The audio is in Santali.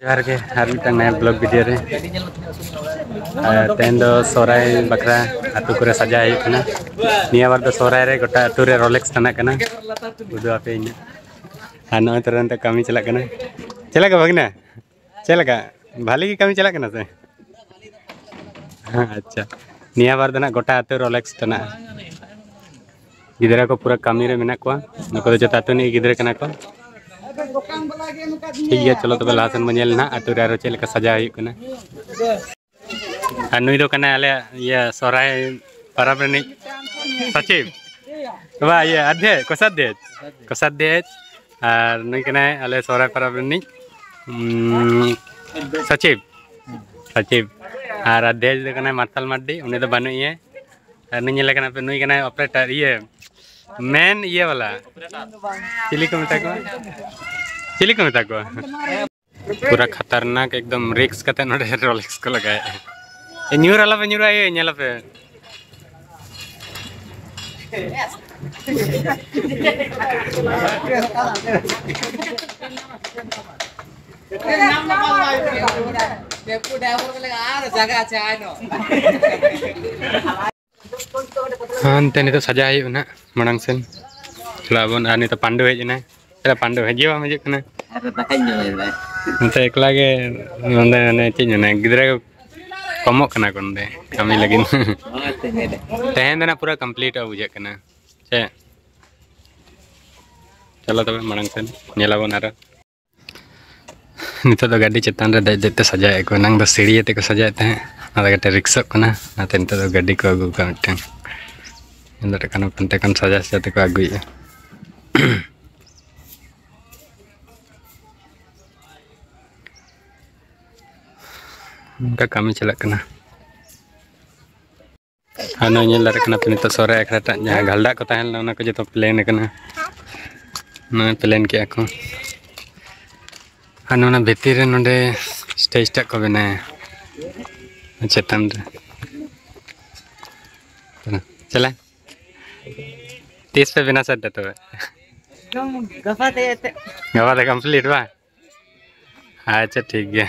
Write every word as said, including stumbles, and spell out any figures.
ᱡᱚᱦᱟᱨ ᱜᱮ, ᱟᱨ ᱢᱤᱫᱴᱟᱝ ᱱᱟᱭᱟ vlog video ᱨᱮ᱾ ᱟᱨ ᱛᱮᱦᱮᱧ ᱫᱚ ᱥᱚᱦᱨᱟᱭ ᱵᱟᱠᱷᱨᱟ ᱟᱹᱛᱩ ᱠᱚᱨᱮ ᱥᱟᱡᱟᱣ ᱦᱩᱭᱩᱜ ᱠᱟᱱᱟ᱾ ᱱᱤᱭᱟᱹ ᱵᱟᱨ ᱫᱚ ᱥᱚᱦᱨᱟᱭ ᱨᱮ ᱜᱚᱴᱟ ᱟᱹᱛᱩ ᱨᱮ ᱨᱚᱞᱮᱠᱥ ᱴᱟᱱᱟᱜ ᱠᱟᱱᱟ᱾ ᱩᱫᱩᱜ ᱟᱯᱮ ᱤᱧ᱾ ᱟᱨ ᱱᱚᱜᱼᱚᱭ ᱛᱚᱨᱟ ᱱᱤᱛᱚᱜ ᱠᱟᱹᱢᱤ ᱪᱟᱞᱟᱜ ᱠᱟᱱᱟ᱾ ᱪᱮᱫ ᱞᱮᱠᱟ ᱵᱷᱟᱹᱜᱽᱱᱟ? ᱪᱮᱫ ᱞᱮᱠᱟ? ᱵᱷᱟᱞᱤ ᱜᱮ ᱠᱟᱹᱢᱤ ᱪᱟᱞᱟᱜ ᱠᱟᱱᱟ ᱥᱮ? ᱦᱮᱸ, ᱟᱪᱪᱷᱟ᱾ ᱱᱤᱭᱟᱹ ᱵᱟᱨ ᱫᱚ ᱱᱟᱜ ᱜᱚᱴᱟ ᱟᱹᱛᱩ ᱨᱚᱞᱮᱠᱥ ᱴᱟᱱᱟᱜᱼᱟ᱾ ᱜᱤᱫᱽᱨᱟᱹ ᱠᱚ ᱯᱩᱨᱟᱹ ᱠᱟᱹᱢᱤ ᱨᱮ ᱢᱮᱱᱟᱜ ᱠᱚᱣᱟ᱾ ᱱᱩᱠᱩ ᱫᱚ ᱡᱚᱛᱚ ᱟᱹᱛᱩ ᱨᱤᱱᱤᱡ ᱜᱤᱫᱽᱨᱟᱹ ᱠᱟᱱᱟ ᱠᱚ᱾ ᱴᱷᱤᱠ ᱜᱮᱭᱟ, ᱪᱚᱞᱚ ᱛᱚᱵᱮ ᱞᱟᱦᱟ ᱥᱮᱱ ᱵᱚᱱ ᱧᱮᱞ ᱱᱟᱦᱟᱜ ᱟᱹᱛᱩ ᱨᱮ ᱟᱨᱚ ᱪᱮᱫ ᱞᱮᱠᱟ ᱥᱟᱡᱟᱣ ᱦᱩᱭᱩᱜ ᱠᱟᱱᱟ᱾ ᱟᱨ ᱱᱩᱭ ᱫᱚ ᱠᱟᱱᱟᱭ ᱟᱞᱮᱭᱟᱜ ᱤᱭᱟᱹ ᱥᱚᱦᱨᱟᱭ ᱯᱚᱨᱚᱵᱽ ᱨᱤᱱᱤᱡ ᱥᱚᱪᱤᱵᱽ᱾ ᱵᱟ, ᱤᱭᱟᱹ ᱟᱫᱷᱮ, ᱠᱚᱥᱟᱫᱷᱭᱚᱠ, ᱠᱚᱥᱟᱫᱷᱭᱚᱠ᱾ ᱟᱨ ᱱᱩᱭ ᱠᱟᱱᱟᱭ ᱟᱞᱮ ᱥᱚᱦᱨᱟᱭ ᱯᱚᱨᱚᱵᱽ ᱨᱤᱱᱤᱡ, ᱩᱸ, ᱥᱚᱪᱤᱵᱽ, ᱥᱚᱪᱤᱵᱽ᱾ ᱟᱨ ᱟᱫᱷᱮ ᱫᱚ ᱠᱟᱱᱟᱭ ᱢᱟᱨᱥᱟᱞ ᱢᱟᱨᱰᱤ, ᱩᱱᱤ ᱫᱚ ᱵᱟᱹᱱᱩᱜ ᱮᱭᱟ᱾ ᱟᱨ ᱱᱩᱭ ᱧᱮᱞᱮ ᱠᱟᱱᱟ ᱯᱮ, ᱱᱩᱭ ᱠᱟᱱᱟᱭ operator, ᱤᱭᱟᱹ, main ᱤᱭᱟᱹ ᱵᱟᱞᱟ᱾ ᱪᱤᱞᱤ ᱠᱚ ᱢᱮᱛᱟ ᱠᱚᱣᱟ? ᱪᱤᱞᱤ ᱠᱚ ᱢᱮᱛᱟ ᱠᱚᱣᱟ? ᱯᱩᱨᱟᱹ ᱠᱷᱟᱛᱟᱨᱱᱟᱠ, ᱮᱠᱫᱚᱢ risk ᱠᱟᱛᱮ ᱱᱚᱰᱮ ᱨᱚᱞᱮᱠᱥ ᱠᱚ ᱞᱟᱜᱟᱭᱮᱫᱼᱟ᱾ ᱮ, ᱧᱩᱨ ᱟᱞᱚᱯᱮ ᱧᱩᱨᱟ, ᱮ, ᱧᱮᱞᱟᱯᱮ᱾ ᱦᱟᱱᱛᱮ ᱱᱤᱛᱚᱜ ᱥᱟᱡᱟᱣ ᱦᱩᱭᱩᱜᱼᱟ ᱱᱟᱦᱟᱜ ᱢᱟᱲᱟᱝ ᱥᱮᱱ᱾ ᱪᱟᱞᱟᱜ ᱟᱵᱚᱱ᱾ ᱟᱨ ᱱᱤᱛᱚᱜ ᱯᱟᱱᱰᱩ ᱦᱮᱡ ᱮᱱᱟᱭ᱾ ᱪᱟᱞᱟᱜ ᱯᱟᱱᱰᱩ, ᱦᱤᱡᱩᱜ ᱵᱟᱢ ᱦᱤᱡᱩᱜ ᱠᱟᱱᱟ? ᱟᱨ ᱫᱟᱠᱟᱧ ᱡᱚᱢᱮᱫᱟ᱾ ᱱᱚᱛᱮ ᱮᱠᱞᱟ ᱜᱮ ᱱᱚᱰᱮ, ᱢᱟᱱᱮ ᱪᱮᱫ ᱤᱧ ᱢᱮᱱᱟ, ᱜᱤᱫᱽᱨᱟᱹ ᱠᱚ ᱠᱚᱢᱚᱜ ᱠᱟᱱᱟ ᱠᱚ ᱱᱚᱰᱮ ᱠᱟᱹᱢᱤ ᱞᱟᱹᱜᱤᱫ᱾ ᱦᱳᱭ, ᱛᱮᱦᱮᱧ ᱫᱚ᱾ ᱛᱮᱦᱮᱧ ᱫᱚ ᱱᱟᱜ ᱯᱩᱨᱟᱹ ᱠᱚᱢᱯᱞᱤᱴᱚᱜ ᱵᱩᱡᱷᱟᱹᱜ ᱠᱟᱱᱟ᱾ ᱪᱮᱫ? ᱪᱚᱞᱚ ᱛᱚᱵᱮ ᱢᱟᱲᱟᱝ ᱥᱮᱱ ᱧᱮᱞᱟᱵᱚᱱ ᱟᱨᱚ᱾ ᱱᱤᱛᱚᱜ ᱫᱚ ᱜᱟᱹᱰᱤ ᱪᱮᱛᱟᱱ ᱨᱮ ᱫᱮᱡ ᱫᱮᱡ ᱛᱮ ᱥᱟᱡᱟᱣᱮᱫ ᱠᱚ, ᱮᱱᱟᱝ ᱫᱚ ᱥᱤᱲᱤ ᱟᱛᱮ ᱠᱚ ᱥᱟᱡᱟᱣᱮᱫ ᱛᱟᱦᱮᱸᱫ, ᱚᱱᱟ ᱫᱚ ᱠᱟᱹᱴᱤᱡ ᱨᱤᱠᱥᱚᱜ ᱠᱟᱱᱟ, ᱚᱱᱟᱛᱮ ᱱᱤᱛᱚᱜ ᱫᱚ ᱜᱟᱹᱰᱤ ᱠᱚ ᱟᱹᱜᱩ ᱠᱟᱜᱼᱟ ᱢᱤᱫᱴᱟᱝ᱾ ᱧᱮᱞ ᱫᱟᱲᱮᱭᱟᱜ ᱠᱟᱱᱟ ᱯᱮ, ᱚᱱᱛᱮ ᱠᱷᱚᱱ ᱥᱟᱡᱟᱣ ᱥᱟᱡᱟᱣ ᱛᱮᱠᱚ ᱟᱹᱜᱩᱭᱮᱫᱼᱟ᱾ ᱚᱱᱠᱟ ᱠᱟᱹᱢᱤ ᱪᱟᱞᱟᱜ ᱠᱟᱱᱟ᱾ ᱟᱨ ᱱᱚᱜᱼᱚᱭ ᱧᱮᱞ ᱫᱟᱲᱮᱭᱟᱜ ᱠᱟᱱᱟ ᱯᱮ, ᱱᱤᱛᱚᱜ ᱥᱚᱦᱨᱟᱭ ᱟᱠᱷᱲᱟ ᱴᱟᱜ ᱡᱟᱦᱟᱸ ᱜᱷᱟᱞᱰᱟᱜ ᱠᱚ ᱛᱟᱦᱮᱸ ᱞᱮᱱᱟ, ᱚᱱᱟ ᱠᱚ ᱡᱚᱛᱚ ᱯᱞᱮᱱ ᱟᱠᱟᱱᱟ᱾ ᱱᱚᱜᱼᱚᱭ ᱯᱞᱮᱱ ᱠᱮᱜᱼᱟ ᱠᱚ᱾ ᱟᱨ ᱱᱚᱣᱟ ᱵᱷᱤᱛᱤᱨ ᱨᱮ ᱱᱚᱰᱮ ᱥᱴᱮᱡᱽ ᱴᱟᱜ ᱠᱚ ᱵᱮᱱᱟᱭᱟ ᱪᱮᱛᱟᱱ ᱨᱮ᱾ ᱪᱟᱞᱟ, ᱛᱤᱥ ᱯᱮ ᱵᱮᱱᱟᱣ ᱥᱟᱹᱛ ᱫᱟ ᱛᱚᱵᱮ? ᱮᱠᱫᱚᱢ ᱜᱟᱯᱟ ᱛᱮ ᱮᱛᱮ᱾ ᱜᱟᱯᱟ ᱛᱮ ᱠᱚᱢᱯᱞᱤᱴ ᱵᱟᱝ? ᱟᱪᱪᱷᱟ, ᱴᱷᱤᱠ ᱜᱮᱭᱟ᱾